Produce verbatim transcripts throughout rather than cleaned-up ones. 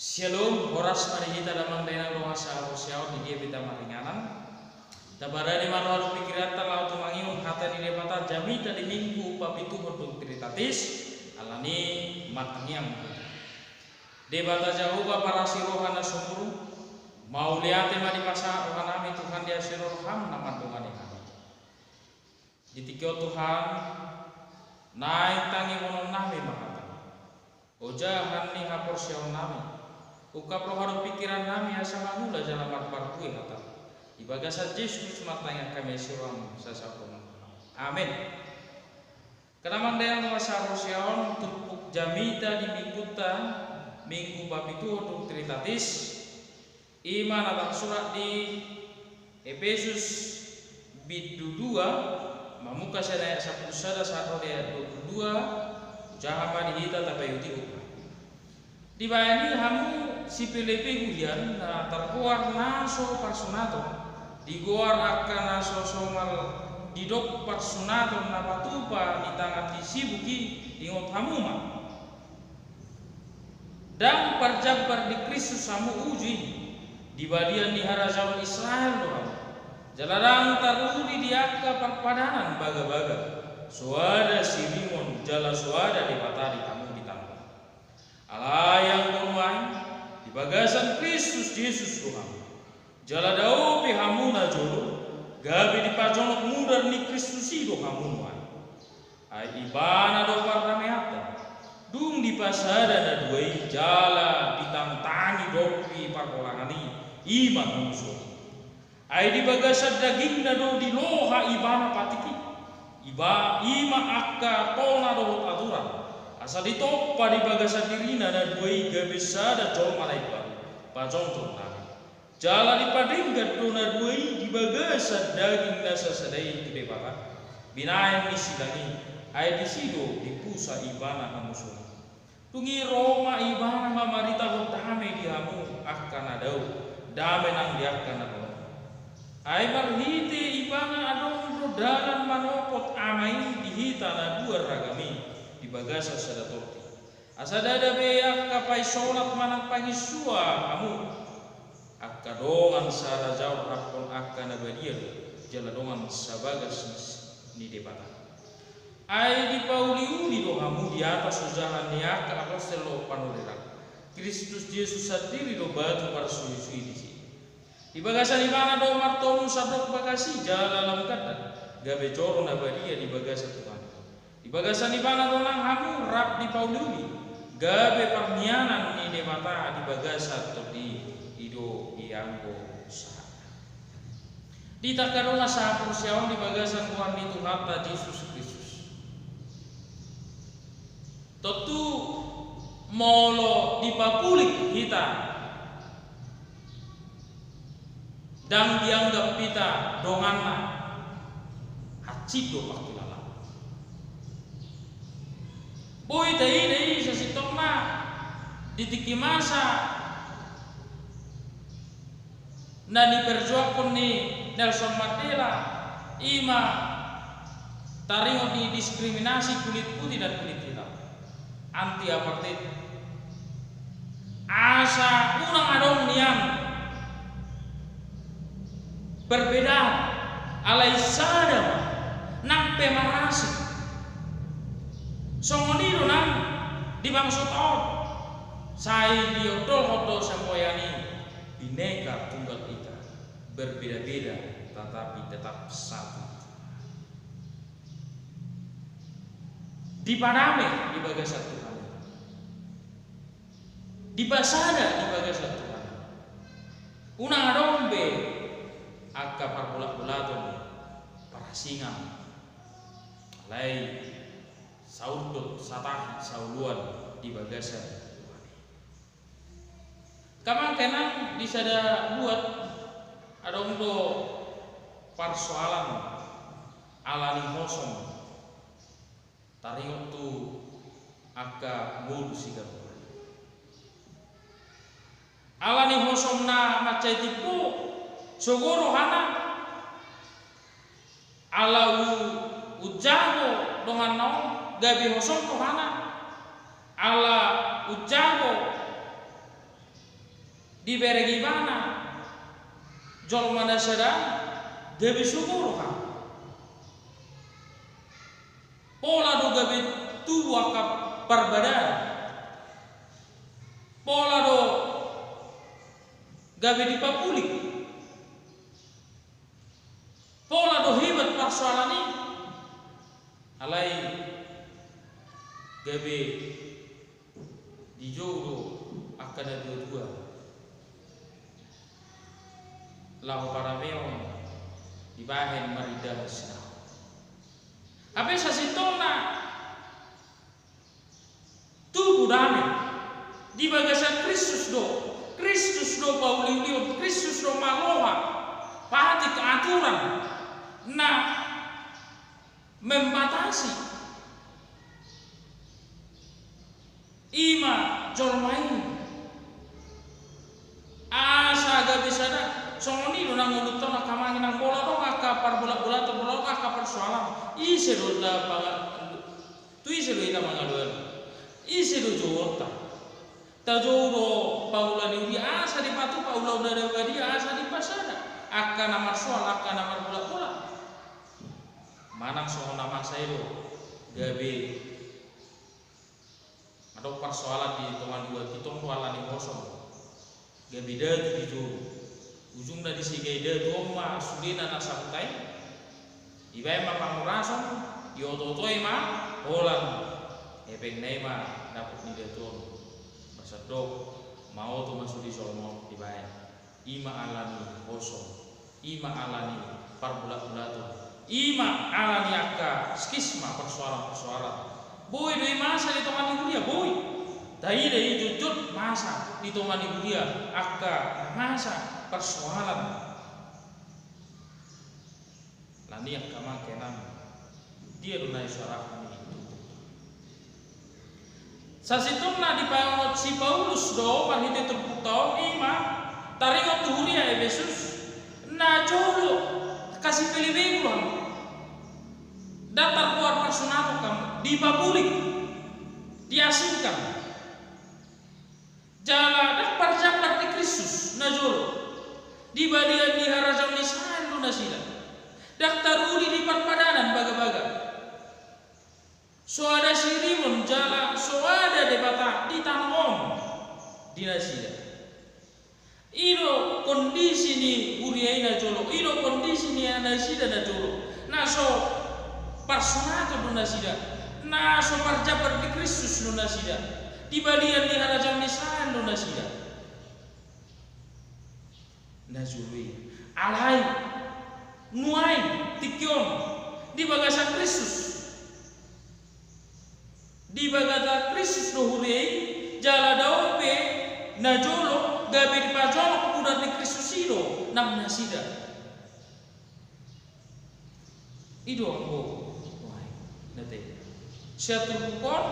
Syalom, horas ma di hita damang dainang dongan sahaporseaon di dia pe hita maringanan. Taparade ma roha dohot pingkiranta laho tumangihon hata ni Debata jamita di Minggu papituhon dung Trinitatis, alani martangiang ma hita. Debata Jahowa parasi roha na sumurung, mauliate ma dipasahat rohanami Tuhan di asi ni roham na mandongani hami. Di tingki on Tuhan, naeng tangihononnami ma hataM. Ojahan ni haporseaonnami, ungkap roha dohot pingkirannami asa mangula jala marparbue hataM. Di bagasan Jesus Kristus martangiang hami asi rohaM sasahat on. Amen. Angka damang dainang dongan sahaporseaon, turpuk jamita di Minggunta, Minggu papituhon dung Trinitatis, i ma na tarsurat di Epesus bindu dua, mamungka sian ayat sampulu sada sahat ro di ayat dua pulu dua, ojahan ma di hita tapaihutihut ma. Dibahen i hamu si Pilipi huria na targoar na so parsunaton, digoar angka na so songon didok parsunaton na patupa di tangan ni sibuk i, ingot hamu ma. Ndang parjambar di Kristus hamu uju i, di balian ni harajaon Israel do hamu. Jala ndang taruli di angka parpadanan bagabaga, soada siringon jala soada debata di hamu di tano on. Alai anggo nuaeng, di bagasan Kristus Jesus do hamu. Jala dao pe hamu na jolo, gabe dipajonok mudar ni Kristus i do hamu nuaeng. Ai Ibana do pardameanta. Dung dipasada na dua i jala ditangtangi dohot parholangan i, i ma hamu songon i. Ai di bagasan dagingna do diloha Ibana patik i. Iba, i ma angka tona dohot aturan. Asa ditompa di bagasan dirina na dua i gabe sada jolma na imbaru, pajongjong damei. Jala dipadenggan do na dua i di bagasan daging na sasada i tu Debata, binahen ni silang i, ai disi do dipusa Ibana hamusona. Dung i ro ma Ibana mamaritahon damei di hamu angka na dao, damei nang di angka na holong. Ai marhite Ibana adong do dalan manopot Ama i di hita na dua ragam i di bagasan sada tondi. Asa ndada be angka paisolat manang pangisua hamu. Angka dongan saharajaon rap dohot angka na badia do, jala dongan sabagas ni, ni Debata. Ai dipauliuli do hamu di atas ojahan ni angka apostel dohot panurirang. Kristus Jesus sandiri do batu parsuisui disi. Di bagasan Ibana do martomun sandok bagas i jala lam ganda, gabe joro na badia di bagasan Tuhan i. Di bagasan Ibana do nang hamu rap dipauliuli, gabe parmianan ni Debata di bagasan tondi i, i do i anggo sahatna. Di angka dongan sahaporseaon di bagasan goar ni Tuhanta Jesus Kristus. Tontu molo dipapulik hita, ndang dianggap hita donganna, hansit do pangkilalaon. Boi taida i sasintongna di tingki masa na niperjuangkon ni Nelson Mandela, i ma taringot ni diskriminasi kulit putih dan kulit hitam, anti apartheid. Asa unang adong nian perbedaan, alai sada ma, nang pe marasing. Songon i do nang di bangso on, sai diondolhon do semboyan i, Bhinneka Tunggal Ika, berbeda-beda tetapi tetap satu. Dipadame di bagasan Tuhan i. Dipasada di bagasan Tuhan i. Unang adong be angka parbolatbolaton, parasingan, alai saundot, satahi, saoloan di bagasan Tuhan i. Angka amang inang, di sada buat adong do parsoalan ala ni hosom. Taringot tu angka ngolu siganup. Ala ni hosom na mansai timbo, sogo rohana. Ala u-, unjago donganna on, gabe hosom rohana. Ala unjago Dibereng ibana jolma na sada gabe so gok roha. Pola do gabe tubu angka parbadaan. Pola do gabe dipapulik. Pola do hebat parsoalan i. Alai gabe dijou do angka na dua-dua laho paramehon dibahen marindahan sinamot. Hape sasintongna tubu dame di bagasan Kristus do. Kristus do pauliulion, Kristus do maloha patik aturan na membatasi. I ma jolma i. Asa gabe sada, songon i do nang ngolunta on angka amang inang, pola adong angka parbolatbolatan, pola adong angka parsoalan. Ise do na panga-, tu ise do hita mangalualu? Ise do jouonta? Tajou do pangula ni huria asa dipatupa ulaon na badia asa dipasada angka na marsoal, angka na marbolatbolat. Manang songon na masa i do gabe adong parsoalan di tonga ni huta, tong do alani hosom. Gabe datu dijou. Ujungna disegai datu on ma sudena na sahuta i. Dibahen ma pangorason, diototoi ma holan. Hepengna i ma dapot ni datu on. Pasadok, maoto ma sude jolma on dibahen. I ma alani hosom, i ma alani parbolatbolaton, i ma alani angka skisma, parsoalan-parsoalan. Boi do i masa di tonga ni huria, boi. Taida i jotjot masa di tonga ni huria angka masa parsoalan. Alani i angka amang inang, dia do na isoarahon i? Sasintongna dipaingot si Paulus do marhite turpukta on, i ma taringot tu huria Epesus, na jolo kasipelebegu hamu. Ndang targoar parsunaton hamu, dipapulik, diasingkan. Jala ndang parjambar di Kristus najolo. Di balian ni harajaon ni Israel do nasida. Ndang taruli di parpadanan bagabaga. So ada sirimon jala so ada Debata di tano on di nasida. I do kondisi ni huria i najolo, i do kondisi ni nasida najolo. Na so parsunaton do nasida, na so parjambar di Kristus do nasida, di balian ni harajaon ni Israel do nasida. Najolo i. Alai nuaeng tingki on di bagasan Kristus. Di bagasan Kristus do huria i, jala dao pe najolo gabe dipajolok mudar ni Kristus i do nang nasida. I do anggo nuaeng na taida. Sian turpuk on,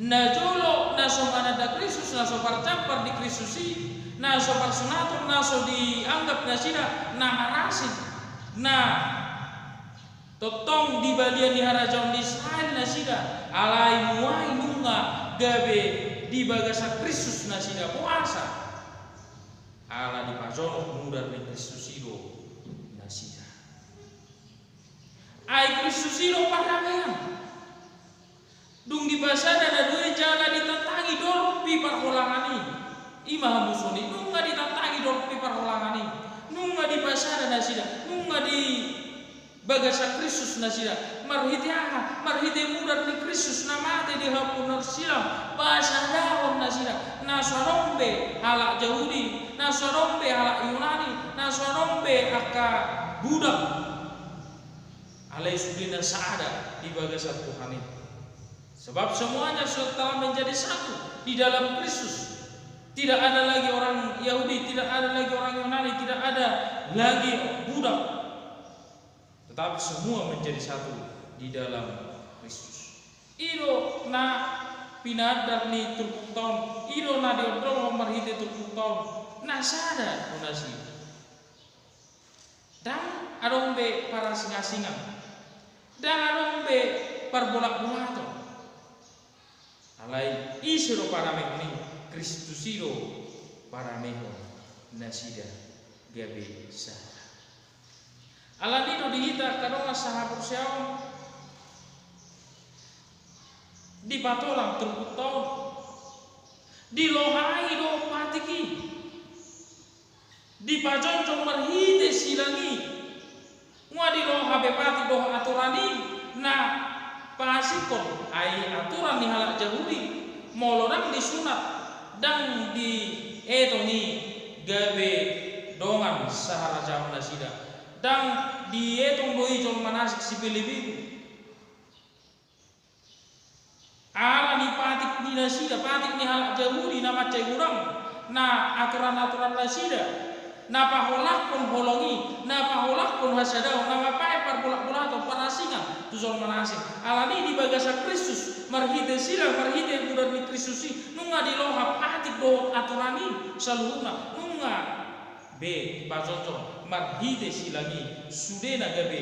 najolo na so mananda Kristus, na so parjambar di Kristus i, na so parsunaton, na so dianggap nasida na marasing, na tongtong di balian ni harajaon ni Israel nasida, alai nuaeng nunga gabe di bagasan Kristus nasida. Boasa? Ala dipajolok mudar ni Kristus i do nasida. Ai Kristus i do pardamean. Dung dipasada na dua i jala ditantangi dorpi parholangan i. I ma hamu songon i, nunga ditantangi dorpi parholangan i. Nunga dipasada nasida, nunga di bagasan Kristus nasida. Marhite aha? Marhite mudar ni Kristus na mate di hau ni silang, pasadahon nasida. Na so adong be halak Jahudi, na so adong be halak Yunani, na so adong be angka budak. Alai sude na sada di bagasan Tuhan i. Sebab semuanya sudah telah menjadi satu di dalam Kristus. Tidak ada lagi orang Yahudi, tidak ada lagi orang Yunani, tidak ada lagi budak. Tetapi semua menjadi satu di dalam Kristus. I do na pinaandar ni turpukta on, i do na diondolhon marhite turpukta on, na sada do nasida. Ndang adong be parasingasingan. Ndang adong be parbolakbolaton. Alai ise do paramehon i? Kristus i do paramehon nasida gabe sada. Alani do di hita angka dongan sahaporseaon, dipatolang turpukta on, dilohai do patik i, dipajongjong marhite silang i, nunga diloha be patik dohot aturan i na paasingkon, ai aturan ni halak Jahudi, molo ndang disunat, ndang dietong i gabe dongan saharajaon nasida, ndang dietong do i jolma na asing sipilipili. Ala ni patik ni nasida, patik ni halak Jahudi na mansai godang na aturan-aturan nasida, na paholangkon holong i, na paholangkon hasadaon, na mambahen parbolat-bolaton, parasingan tu jolma na asing. Alani di bagasan Kristus, marhite silang, marhite mudar ni Kristus i, nunga diloha patik dohot aturan i saluhutna, nunga be dipajongjong marhite silang i sudena gabe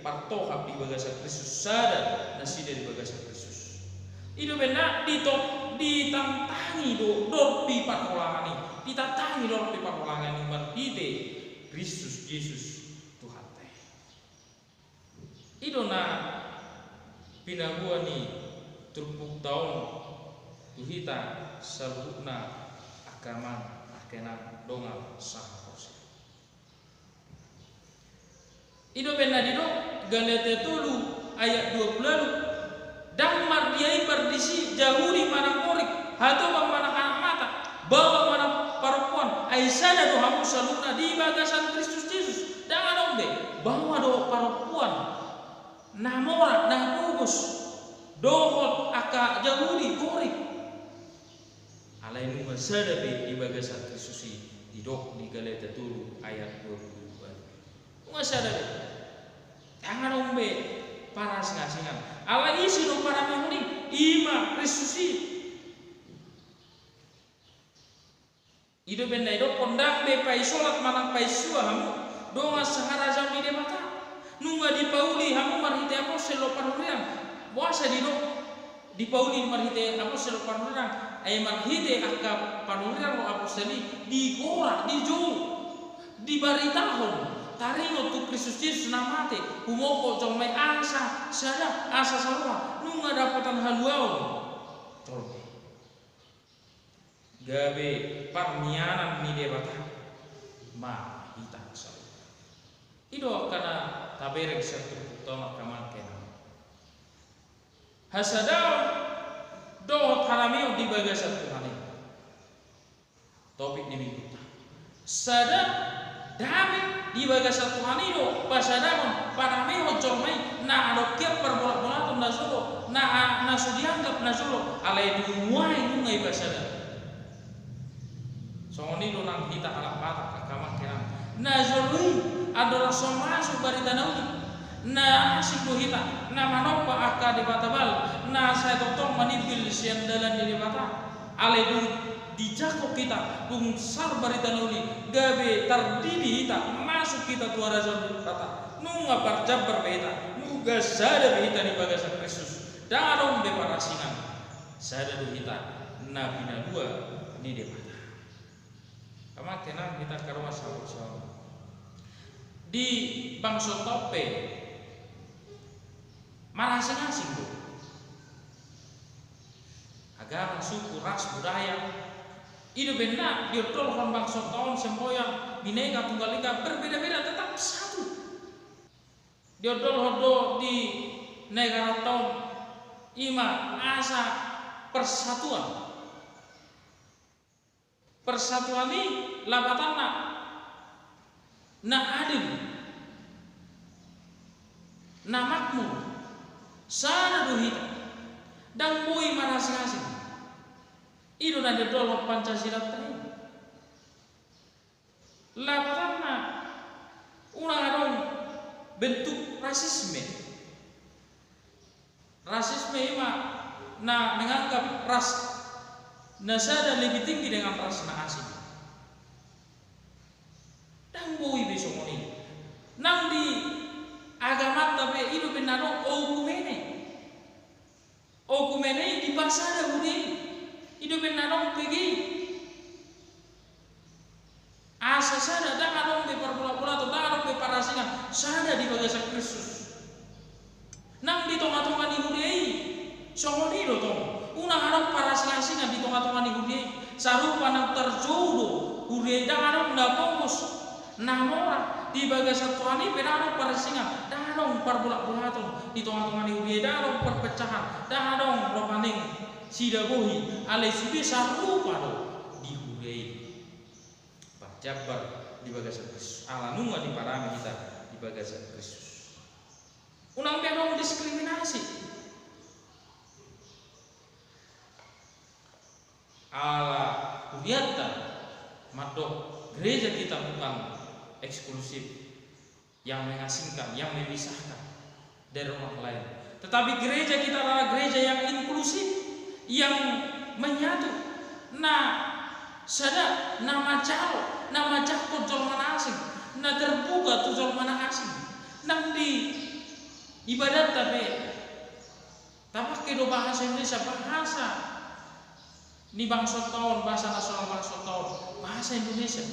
partohap di bagasan Kristus, sada nasida di bagasan Kristus. I do umbahen na ditop-, ditantangi do dorpi parholangan i, ditantangi dorpi parholangan i marhite Kristus Jesus Tuhanta i. I do na pinaboa ni turpukta on tu hita saluhutna angka amang, angka inang, dongan sahaporseaon. I do umbahen na didok Galatia tolu ayat dua pulu ualu, ndang mardia i pardisi Jahudi manang Gorik, hatop manang anak mata, baoa manang parompuan, ai sada do hamu saluhutna di bagasan Kristus Jesus. Ndang adong be baoa dohot parompuan, na mora, na pogos, dohot angka Jahudi, Gorik. Alai nunga sada be di bagasan Kristus i, didok di Galatia tolu ayat dua pulu dua. Nunga sada be. Ndang adong be parasingasingan. Alai ise do paramehon i? I ma Kristus i. I do umbahen na didokkon, ndang be paisolat manang paisua hamu dongan saharajaon ni Debata. Nunga dipauli hamu marhite apostel dohot parnurirang. Boasa didok dipauli marhite apostel dohot parnurirang? Ai marhite angka parnurirang dohot apostel i digora, dijou, dibaritahon, taringot tu Kristus Jesus na mate, humongkop jolma i asa sada, asa saroha, nunga dapotan haluaon jolma i. Gabe parmianan ni Debata ma hita saluhutna. I do angka na tabereng sian turpukta on, angka amang, angka inang. Hasadaon dohot harameon di bagasan Tuhan i topik ni minggunta. Sada, dame di bagasan Tuhan i do pasadahon, paramehon jolma i, na adong hian parbolat-bolaton na jolo, na, na so dianggap na jolo, alai dung nuaeng nunga ipasada. Songon i do nang hita halak Batak, angka amang, angka inang. Na jolo i, andorang so masuk barita na uli, na asing do hita, na manomba angka debata Baal, na sai tongtong manimbil sian dalan ni Debata. Alai dung dijangkon hita, dung sahat barita na uli, gabe tardidi hita, masuk hita tu harajaon ni Debata, nunga parjambar be hita, nunga sada be hita di bagasan Kristus. Ndang adong be parasingan. Sada do hita na pinalua ni Debata. Angka amang, angka inang, hita angka dongan sahaporseaon. Di bangso on pe marasingasing do agama, suku, ras, budaya. I do umbahen na diondolhon bangso on, semboyan, Bhinneka Tunggal Ika, berbeda-beda tetap satu. Diondolhon do di negaranta on, i ma asa persatuan. Persatuan i lapatanna na adil, na makmur, sada do hita, ndang boi marasingasing. I do na diondolhon Pancasila ta i. Lapatanna unang adong bentuk rasisme. Rasisme i ma na menganggap ras na sada lebih tinggi dengan ras na asing. Ndang boi be songon i. Nang di agamanta pe i do umbahen na adong oikumene. Oikumene i dipasada huria i. I do umbahen na adong pegi. sarupa na tarjou do huria i, ndang adong na pogos na mora di bagasan Tuhan i pe, ndang adong parsinga, ndang adong parbolatbolaton di tongatonga ni huria i, ndang adong parpecahan, ndang adong rupani sidabohi, alai sude sarupa do di huria i. Parjambar di bagasan Kristus, ala nunga dipadame hita di bagasan Kristus. Unang be adong diskriminasi. Ala hurianta mandok gereja kita bukan eksklusif, yang mengasingkan, yang memisahkan dari orang lain. Tetapi gereja kita adalah gereja yang inklusif, yang menyatu, na sada, na manjalo, na manjangkon jolma na asing, na terbuka tu jolma na asing. Nang di ibadatta pe tapake do bahasa Indonesia, bahasa ni bangsonta on, bahasa nasional bangsonta on, bahasa Indonesia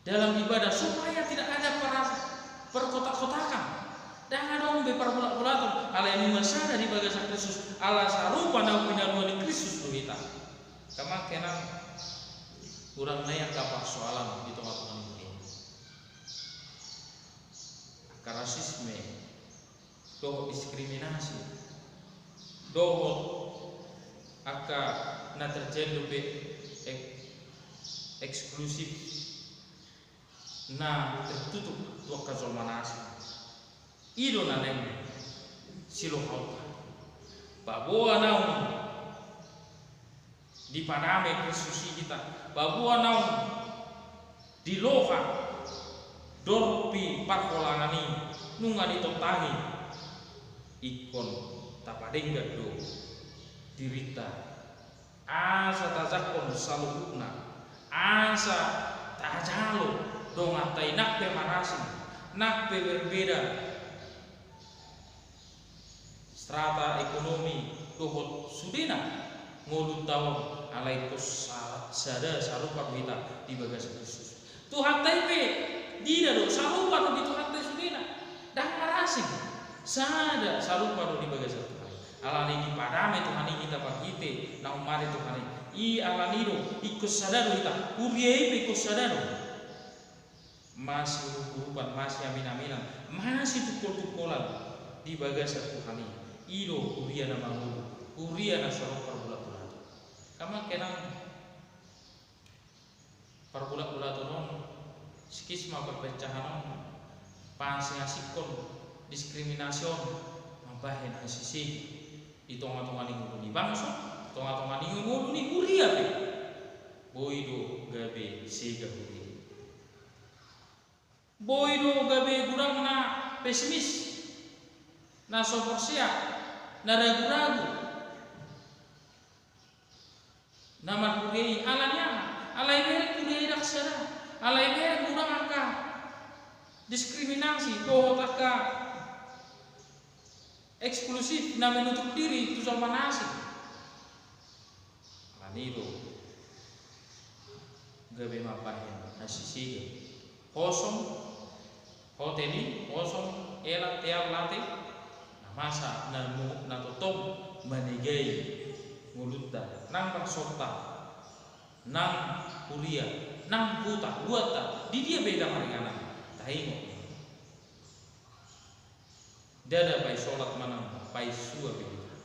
dalam ibadah, supaya tidak ada perasa-, perkotak-kotakan. Ndang adong be parbolatbolaton, alai nunga sada di bagasan Kristus, ala sarupa na pinalua ni Kristus do hita. Angka amang inang, hurang na i angka parsoalan di tongatonga ni huria. Angka rasisme, dohot diskriminasi, dohot angka na terjadi dope ek-, eksklusif, na tertutup tu angka jolma na asing. I do na naeng silohaonta. Paboa naung dipadame Kristus i hita, paboa naung diloha dorpi parholangan i, nunga ditontangi, ingkon tapadenggan do dirinta, asa tajangkon saluhutna, asa tajalo donganta i, nang pe marasing, nang pe berbeda strata ekonomi dohot sudena ngolunta on, alai ingkon sa-, sada sarupa do hita di bagasan Kristus. Tuhanta i pe dida do, sarupa do di Tuhanta i sudena. Ndang marasing, sada sarupa do di bagasan Tuhan i. Alani i dipadame Tuhan i hita marhite naung mate Tuhan i. I alani i do ingkon sada do hita, huria i pe ingkon sada do. Masiurupurupan, masiaminaminan, masitungkoltungkolan di bagasan Tuhan i. I do huria na mangolu, huria na so adong parbolatbolaton. Angka amang inang, parbolatbolaton on, skisma, perpecahan on, pasingasingkon, diskriminasi on mambahen hasisehon di tongatonga ni ngolu ni bangso, tongatonga ni ngolu ni huria pe. Boi do gabe sega huria. Boi do gabe godang na pesimis, na so porsea, na raguragu, na marhuria i. Alani aha? Alai bereng huria i ndang sada. Alai bereng godang angka diskriminasi dohot angka eksklusif na menutup diri tu jolma na asing. Alani i do gabe mambahen hasisehon. Hosom, hotel i hosom, ela, teal, late, na masa na mo-, na tongtong manegai ngolunta, nang bangsonta, nang huria, nang huta, luatta, di dia pe hita maringanan, taingot. Ndada painsolat manang painsua pe hita,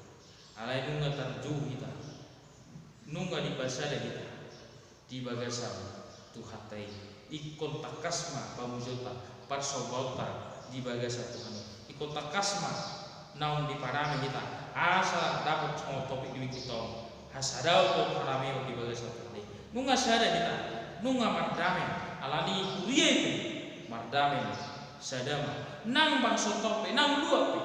alai nunga tarjou hita, nunga dipasada hita di bagasan Tuhanta i. Ingkon tangkas ma pamujaonta, parsombaonta di bagasan Tuhan i. Ingkon tangkas ma naung dipadame hita, asa dapot songon topik ni minggunta on, hasadaon dohot harameon di bagasan Tuhan i. Nunga sada hita, nunga mardame, alani i huria i pe mardame, sada ma, nang bangsonta on pe, nang luat pe,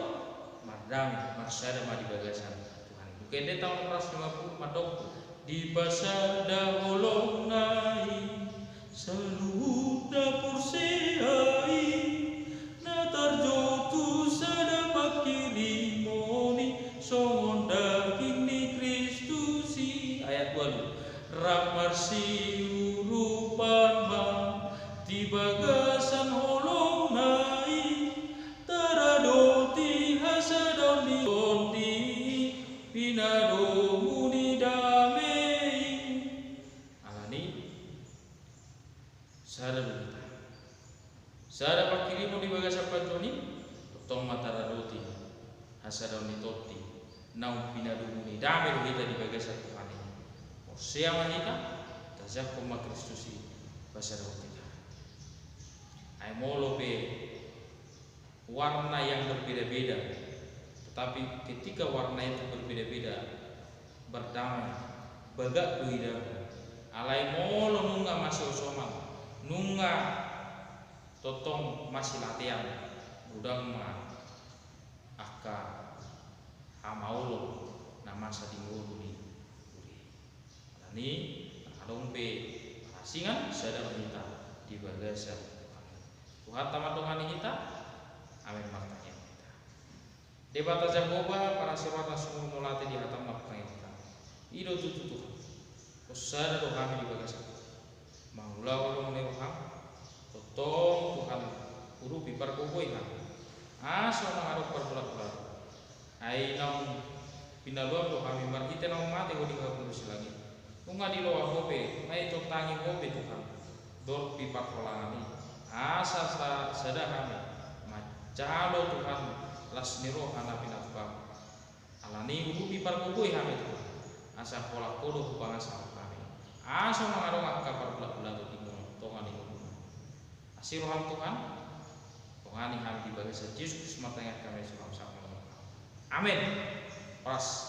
mardame, marsada ma di bagasan Tuhan i. Buku Ende taon onom ratus lima puluh mandok, dipasada holongna i saluhut na porsea i, na tarjou tu sada pangkirimon i, songon daging ni Kristus i. Ayat ualu. Rap marsiurupan ma di bagasan holongna i, taradoti hasadaon ni Tondi i, pinadomu ni dame i. naung pinadomu ni dame do hita di bagasan Tuhan i. Porsea ma hita, tajangkon ma Kristus i pasadahon hita. Ai molo pe warna yang berbeda-beda, tetapi ketika warna itu berbeda-beda, berdamai, bagak do idaon. Alai molo nunga masihosoman, nunga tongtong masilatean, godang ma angka hamaolon na masa di ngolu ni huria i. Alani i, adong pe parasingan, sada ma hita di bagasan Tuhan i. Tuhanta mandongani hita. Amen. Martangiang hita. Debata Jahowa, parasi roha na sumurung mauliate, di hataM martangiang hita. I do tutu Tuhan, hossada do hami di bagasan mangulahon lomo ni rohaM. Tongtong Tuhan, urupi, pargogoi hami, asa unang adong parbulat-bulat. Ai naung pinaluam do hami marhite naung mate Ho di habunuan silang i. Nunga diloa Ho be, nunga ditontangi Ho be Tuhan, dorpi parholangan i. Asa sa-, sada hami manjalo Tuhan las ni roha na pinatuk-Ho. Alani i urupi, pargogoi hami Tuhan, asa holan Ho do hupangasahon hami, asa unang adong angka parbulat-bulat di tonga ni ngolum. Asi rohaM Tuhan, dongani hami di bagasan Jesus Kristus martangiang hami, asi rohaM sangap. Amen. Horas.